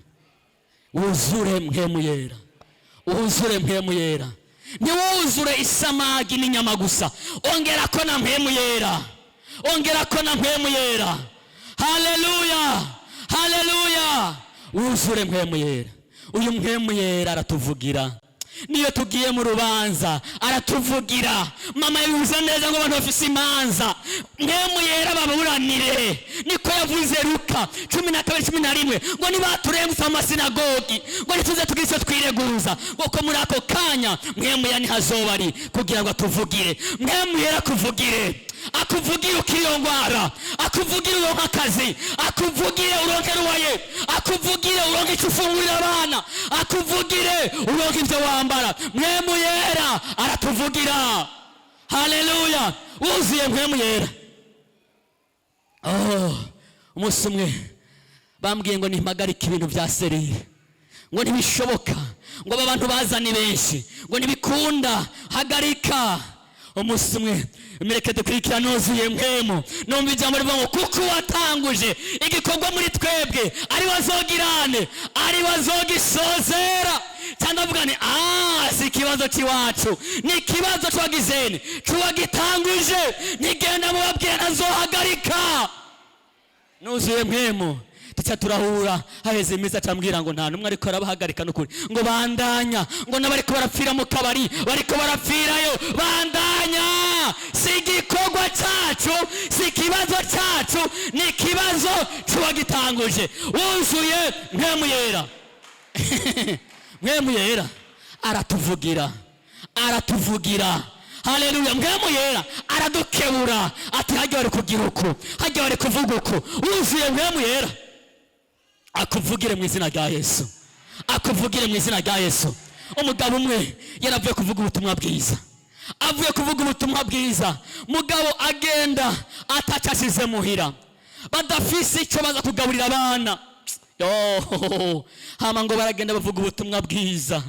[SPEAKER 1] wuzure Mpwemu Yera, wuzure Mpwemu Yera. Ntiwuzure isamagi n'inyama gusa, ongera ko na Mpwemu Yera, ongera ko na Mpwemu Yera. Haleluya, haleluya! Wuzure Mpwemu Yera. Uyu Mpwemu Yera aratuvugira. Niyo tugiye mu rubanza aratuvugira. Mama yabivuze neza ngo abantu bafise imanza, Mpwemu Yera baburanire. Niko yavuze Luka 12:11, ngo nibaturengutse mu masinagogi, ngo ntituze tugire icyo twireguza, ngo ko muri ako kanya Mpwemu Yera ntihazoba ari kugira ngo atuvugire. Mpwemu Yera akuvugire, akuvugire ukiri iyo ndwara, akuvugire uronke akazi, akuvugire uronke ruwaye, akuvugire uronke icyo ufungurira abana, akuvugire uronke ibyo wambara. Mpwemu Yera aratuvugira. Haleluya! Wuzuye Mpwemu Yera. Oh, umunsi umwe bambwiye ngo nimpagarike ibintu bya cellule, ngo ntibishoboka, ngo aba bantu bazane benshi, ngo ntibikunda, hagarika. Umunsi umwe, mureke dukurikira, nuzuye Mpwemu, numva ijambo rivuga ngo: "Kuko watanguje igikorwa muri twebwe ari wazogirane, ari wazogisozera." Cyangwa avuga ni si ikibazo cy'iwacu, ni ikibazo cy'uwagizeni, cy'uwagitanguje. Nigenda mubabwira, ntazohagarika. Nuzuye Mpwemu, tuca turahura haheze iminsi, acambwira ngo: "Nta n'umwe ariko arabahagarika n'ukuri," ngo: "Bandanya," ngo: "N'abariko barapfira mu kabari bariko barapfirayo, bandanya. Si igikorwa cyacu, si ikibazo cyacu, ni ikibazo cy'uwagitanguje." Wuzuye Mpwemu Yera, Mpwemu Yera aratuvugira, aratuvugira. Haleluya! Mpwemu Yera aradukebura, ati: "Hajya bari kugira uku, hajya bari kuvuga uku." Wuzuye Mpwemu Yera akuvugire mu izina rya Yesu, akuvugire mu izina rya Yesu. Umugabo umwe yaravuye kuvuga ubutumwa bwiza, avuye kuvuga ubutumwa bwiza, mugabo agenda atacasize muhira, badafise icyo baza kugaburira abana. Yo, hama ngo baragenda bavuga ubutumwa bwiza,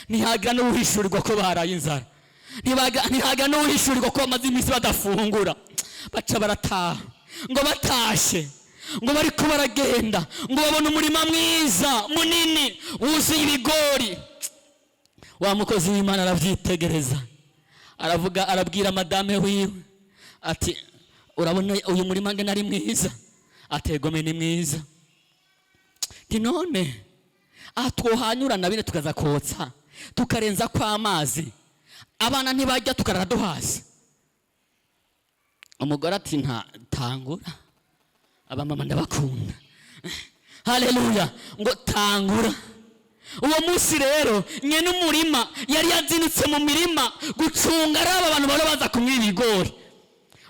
[SPEAKER 1] ntihagira n'uwishurirwa ko baraye inzara, ntihagira n'uwishurirwa ko bamaze iminsi badafungura. Baca barataha. Ngo batashe, ngo bariko baragenda, ngo babona umurima mwiza munini wuzuye ibigori. Wa mukozi w'Imana arabyitegereza, aravuga, arabwira madame wiwe ati: "Urabona uyu murima ngene ari mwiza?" Ategome ni mwiza. Nti none aha twohanyura na bine, tukaza kotsa, tukarenza ko amazi, abana ntibajya, tukarara duhaze? Umugore ati: "Nta tangura." Abamama ndabakunda, haleluya. Ngo tangura. Uwo munsi rero nyene umurima yari yazinutse mu mirima gucunga araba abantu bari baza kumwiba ibigori.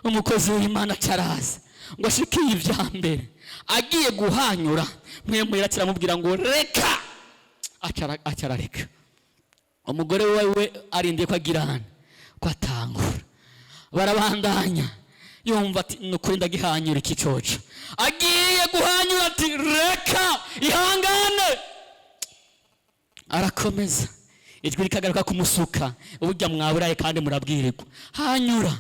[SPEAKER 1] Umukozi w'Imana acaraza ngo ashikiye ibya mbere, agiye guhanyura, mwemurira kiramubwira ngo reka. Acarareka. Umugore wewe arindiye ko agirana ko atangura, barabandanya. Yumva ati: "Nukuri ndagihanyura iki coco." Agiye guhanyura ati: "Reka, ihangane." Arakomeza, ijwi rikagaruka kumusuka: "Burya mwaburaye kandi murabwirirwa, hanyura."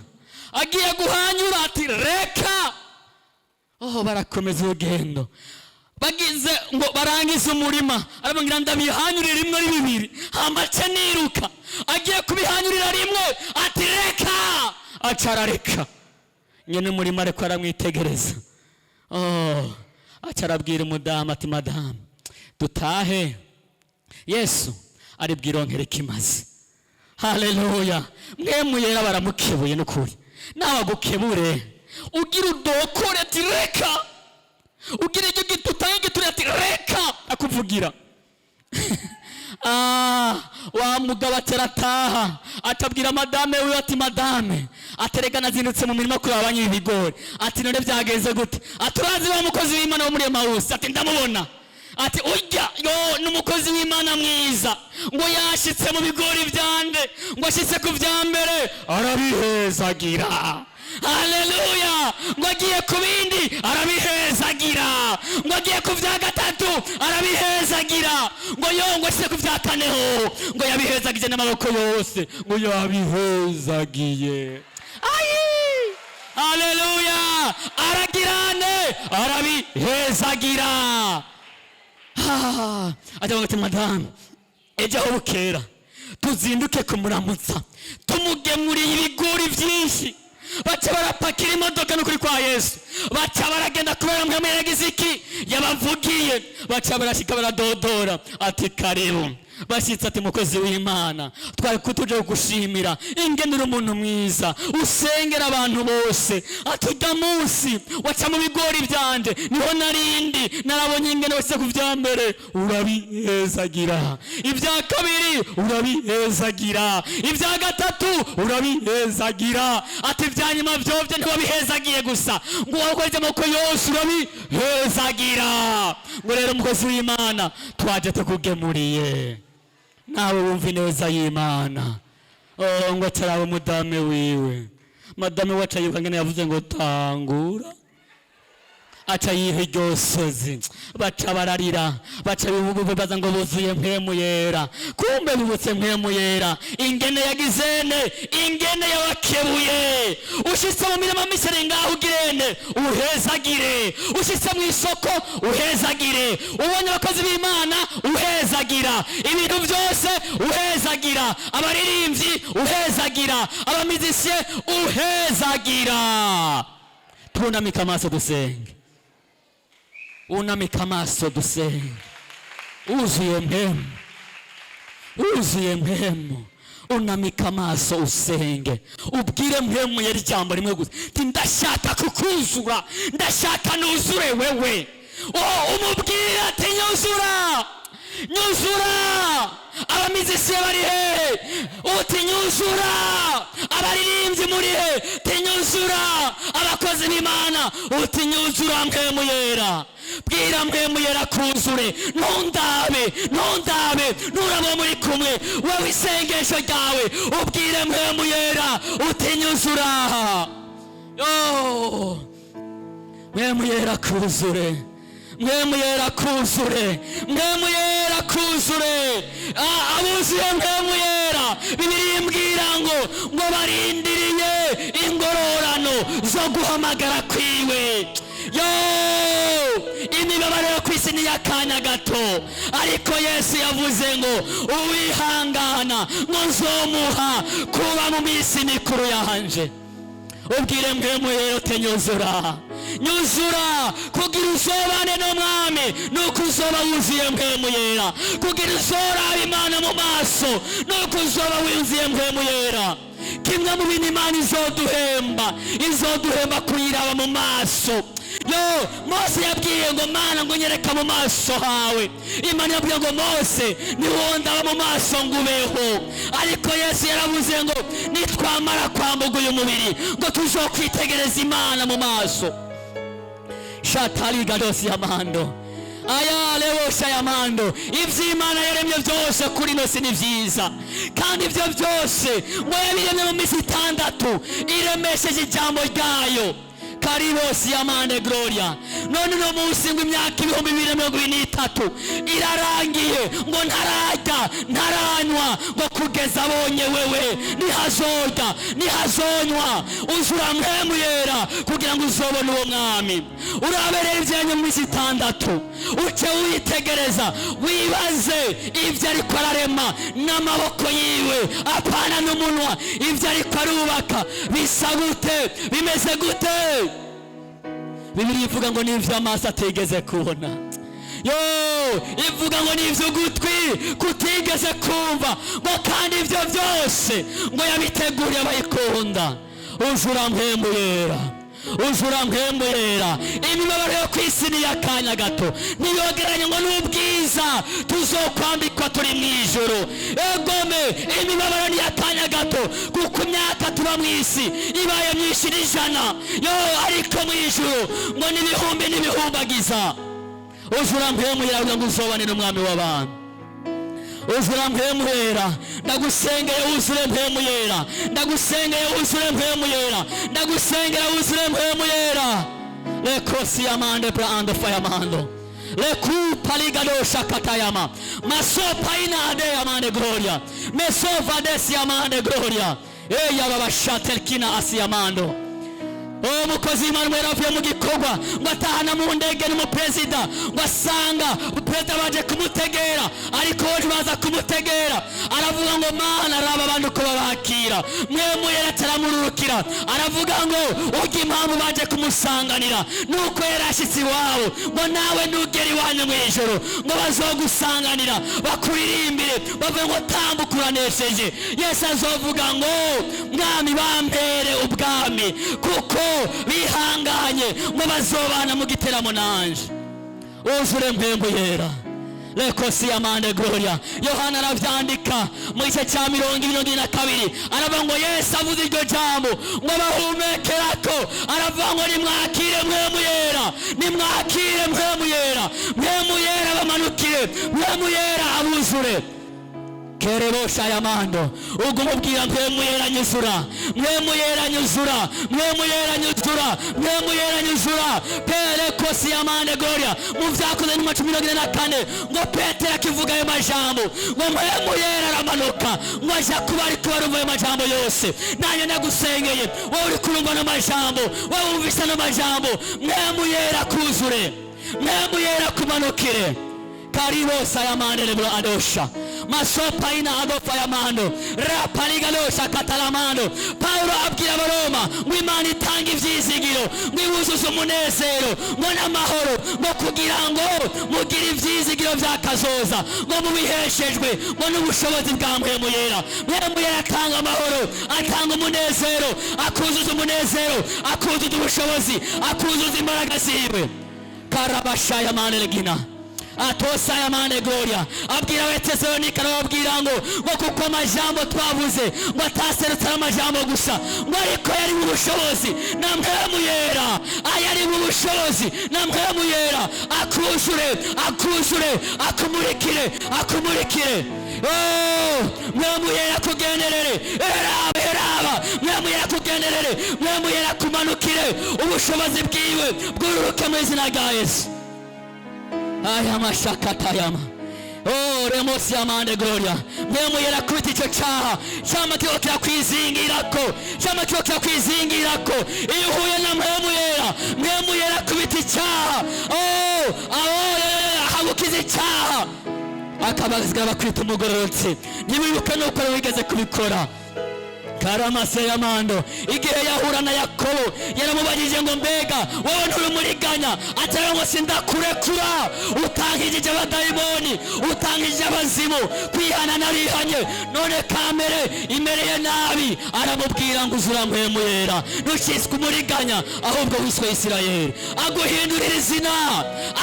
[SPEAKER 1] Agiye guhanyura ati: "Reka." Oh, barakomeza urugendo. Bagize ngo barangize umurima, arababwira: "Ndabihanyurira rimwe ari bibiri, hamace niruka." Agiye kubihanyurira rimwe ati: "Reka." Aca arareka. Nyene umurima ariko aramwitegereza. Oh, aca arabwira umudamu ati: "Madamu, dutahe, Yesu ari bwironkere kimaze." Haleluya! Mwe yera baramukebuye. N'ukuri nawe agukebure, ugira udokore ati: "Reka." Ugira icyo gito utange igiturire ati: "Reka." Akuvugira. Ah, wa mugabo atarataha, atabwira madame wiwe ati: "Madame," aterega, "nazindutse mu mirima kuraba abanyiri ibigori." Ati: "None byagenze gute?" Ati: "Urazi wa mukozi w'Imana wo muri Emawusi?" Ati: "Ndamubona." Ati: "Urya yo ni umukozi w'Imana mwiza." Ngo yashitse mu bigori byande, ngo ashitse ku vya mbere arabihezagira. Haleluya! Ngo agiye ku bindi arabihezagira, ngo agiye ku vya gatatu arabihezagira, ngo yo ngo ashitse ku vya kane ho ngo yabihezagije n'amaboko yose, ngo yabihezagiye. Ayi, haleluya! Aragirane, arabihezagira. Ajya ati: "Madamu, ejo aho bukera tuzinduke kumuramutsa tumugemuriye ibigori byinshi." Baca barapakira imodoka, n'ukuri kwa Yesu, baca baragenda kubera mwe yagize iki yabavugiye. Baca barashika, baradodora, ati: "Karibu." Bashyitse ati: "Mukozi w'Imana, twari kutuje kugushimira ingene uri umuntu mwiza, usengera abantu bose." Ati: "Ujya munsi waca mu bigori byanje niho narindi, narabonye ingene wese ku vya mbere urabihezagira, ibya kabiri urabihezagira, ibya gatatu urabihezagira." Ati: "Ibya nyuma vyovyo ntiwabihezagiye gusa, ngo wakoze amaboko yose urabihezagira." Ngo rero umukozi w'Imana, twaje tukugemuriye, nawe wumva ineza y'Imana. Oh, ngo ataraba umudame wiwe, madame we aca yibuka ngene yavuze ngo tangura, aca yiha iryo sozi. Baca bararira, baca bibaza ngo buzuye Mpwemu Yera. Kumbe bibutse Mpwemu Yera ingene yagizene, ingene yabakebuye. Ushitse mu mirima misere ngaho ugirene uhezagire, ushitse mu isoko uhezagire, ubonye abakozi b'Imana uhezagira, ibintu byose uhezagira, abaririmbyi uhezagira, abamizisiye uhezagira. Tunamika amaso dusenge, unamika amaso dusenge. Wuzuye mpemu, wuzuye mpemu, unamika amaso usenge, ubwire Mpemu Yera ijambo rimwe gusa ti: "Ndashaka kukuzura, ndashaka nuzure wewe." Oh, umubwire ati: "Nyuzura, nyuzura." Abamizisiye bari hehe? Uti: "Nyuzura." Abaririmbyi muri he? Ti: "Nyuzura." Abakozi b'Imana, uti: "Nyuzura Mpemu Yera." Bwira Mpemu Yera kuzure. Ntundabe, ntundabe, nturabo muri kumwe wewe, isengesho ryawe ubwire Mpemu Yera uti: "Nyuzura." Yo, Mpemu Yera kuzure. Mpwemu Yera kuzure, Mpwemu Yera kuzure. Abuzuye Mpwemu Yera, Bibiliya imbwira ngo barindiriye ingororano zo guhamagara kwiwe. Yo, imibabaro yo ku isi ni iy'akanya gato, ariko Yesu yavuze ngo uwihangana ngo nzomuha kuba mu minsi mikuru yanje. Ubwire Mpwemu Yera uti nyuzura, nyuzura. Kugira uzobane n'Umwami nuko uzoba wuzuye Mpwemu Yera. Kugira uzoraba Imana mu maso nuko uzoba wuzuye Mpwemu Yera. Kimwe mu bintu Imana izoduhemba, izoduhemba kuyiraba mu maso. Yo, Mose yabwiye ngo Mana, ngo nyereka mu maso hawe. Imana yabwiye ngo Mose, ntiwondaba mu maso ngo ubeho. Ariko Yesu yaravuze ngo nitwamara kwambuga uyu mubiri, ngo tuzokwitegereza Imana mu maso. Shatarigadosi yamando aya lewosha yamando. Ivy'Imana yaremye byose kuri ino si ni vyiza, kandi ibyo byose ngo yabiremye mu minsi 6 iremesheje ijambo ryayo. Karibosi yamande gloria. None uno munsi ngo imyaka 2023 irarangiye, ngo ntararya ntaranywa, ngo kugeza abonye wewe nihazorya nihazonywa. Uzura Mpwemu Yera kugira ngo uzobone uwo Mwami. Urabereye ibyanyu mu minsi 6, uce witegereza, wibaze ibyo ariko ararema n'amaboko yiwe, apana n'umunwa. Ibyo ariko arubaka bisa gute, bimeze gute? Bibiliya ivuga ngo n'ivyo amaso atigeze kubona, yo ivuga ngo n'ivyo ugutwi kutigeze kumva, ngo kandi ivyo byose ngo yabiteguriye abayikunda. Uzura Mpwemu Yera, uzura Mpwemu Yera. Imibabaro yo ku isi ni iy'akanya gato, ntiyogeranye ngo n'ubwiza tuzokwambikwa turi mu ijuru. Egome, imibabaro ni iy'akanya gato, kuko imyaka tuba mu isi ibaye myinshi n'ijana, yo ariko mu ijuru ngo n'ibihumbi n'ibihumbagiza. Uzura Mpwemu Yera kugira ngo uzobane n'Umwami w'abantu. Uzura Mpwemu Yera, ndagusengeye wuzure Mpwemu Yera, ndagusengeye wuzure Mpwemu Yera, ndagusengera wuzure Mpwemu Yera. Lekosi yamande bra ando fayamando lekupaligado katayama masopa inade yamande gloria mesova desi yamande gloria eya babashatelkina asiyamando. Umukozi w'Imana yaravuye mu gikorwa ngo atahana mu ndege n'umuperezida, ngo asanga perezida baje kumutegera, ariko we baza kumutegera. Aravuga ngo Mana, araba abantu uko babakira. Mpwemu Yera ataramururukira, aravuga ngo ujya impamvu baje kumusanganira nuko yarashyitse iwabo, ngo nawe nugera iwanyu mu ijoro ngo bazogusanganira bakuririmbire, bavuge ngo tambuka uranesheje. Yesu azovuga ngo Mwami bambere ubwami, kuko bihanganye ngo bazobana mu giteramo nanje. Uzure Mpwemu Yera. Lekosi yamande gloria. Yohana aravyandika mu gice cya 22, aravuga ngo Yesu avuze iryo jambo ngo bahumekerako, aravuga ngo nimwakire Mpwemu Yera, nimwakire Mpwemu Yera, Mpwemu Yera bamanukire, Mpwemu Yera abuzure. Kerebosha yamando. Ugumubwira Mpwemu Yera nyuzura, Mpwemu Yera nyuzura, Mpwemu Yera nyuzura, Mpwemu Yera nyuzura. Pere kosi yamande gloria. Mu vyakoze nyuma 44 ngo Petero akivuga ayo majambo, ngo Mpwemu Yera aramanuka, ngo aja kuba ariko barumva ayo majambo yose. Nanjye ndagusengeye wowe uri kurumva ano majambo, wowe wumvise ano majambo, Mpwemu Yera kuzure, Mpwemu Yera kumanukire. Karibosa yamande lebro adosha masopa ina adofa yamando rapaligadosha katalamando. Paulo abwira Abaroma ngo Imana itanga ivyizigiro, ngo iwuzuze umunezero ngo n'amahoro, ngo kugira ngo mugire ivyizigiro vy'akazoza, ngo mubiheshejwe ngo n'ubushobozi bwa Mpwemu Yera. Mpwemu Yera atanga amahoro, atanga umunezero, akuzuza umunezero, akuzuza ubushobozi, akuzuza imbaraga ziwe. Karabasha yamande legina atosa yamande gloria. Abwira Abatesalonika arababwira ngo kuko amajambo twavuze ngo ataserutse ari amajambo gusa, ngo ariko yari mu bushobozi na Mpwemu Yera, ayari mu bushobozi na Mpwemu Yera akuzure, akuzure, akumurikire, akumurikire. Oh, Mpwemu Yera kugenderere, eraba, eraba, Mpwemu Yera kugenderere, Mpwemu Yera kumanukire, ubushobozi bwiwe bwururuke mu izina rya Yesu. Aya mashakatayama. Oh, remosi amande gloria. Mpwemu yera kubita icyo cyaha. Cyama kiba kirakwizingirako. Cyama kiba kirakwizingirako. Iyo uhuye na mpwemu yera, mpwemu yera kubita icyaha. Oh, aho hagukiza icyaha. Akabazwa bakwita umugororotsi. Ntiwibuke nuko wigeze kubikora. Karamase y'amando igihe yahura na Yakobo yaramubajije ngo mbega wowe nturi umuriganya, atari ngo sindakurekura, utankijije abadayimoni, utankijije abazimu, kwihana narihanye, none kamere imereye nabi. Aramubwira ngo uzura mpwemu yera, ntuciswe umuriganya ahubwo wiswe Isirayeli. Aguhindurira izina,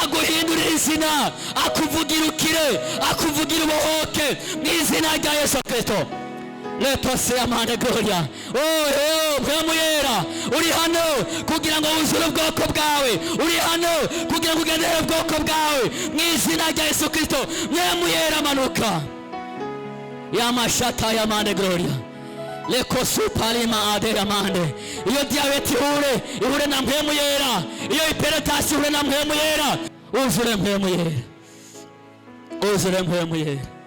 [SPEAKER 1] aguhindurira izina, akuvugira ukire, akuvugira ubohoke mu izina rya Yesu Kristo. Lepose amande gloria. Oh, oh, mpwemu yera uri hano kugira ngo wuzure ubwoko bwawe, uri hano kugira ngo ugendere ubwoko bwawe mu izina rya Yesu Kristo. Mpwemu yera manuka yamashata yamande gloria lekosupalima aderamande. Iyo diyabete ihure, ihure na mpwemu yera. Iyo iperetasi ihure na mpwemu yera. Uzure mpwemu yera, uzure mpwemu yera.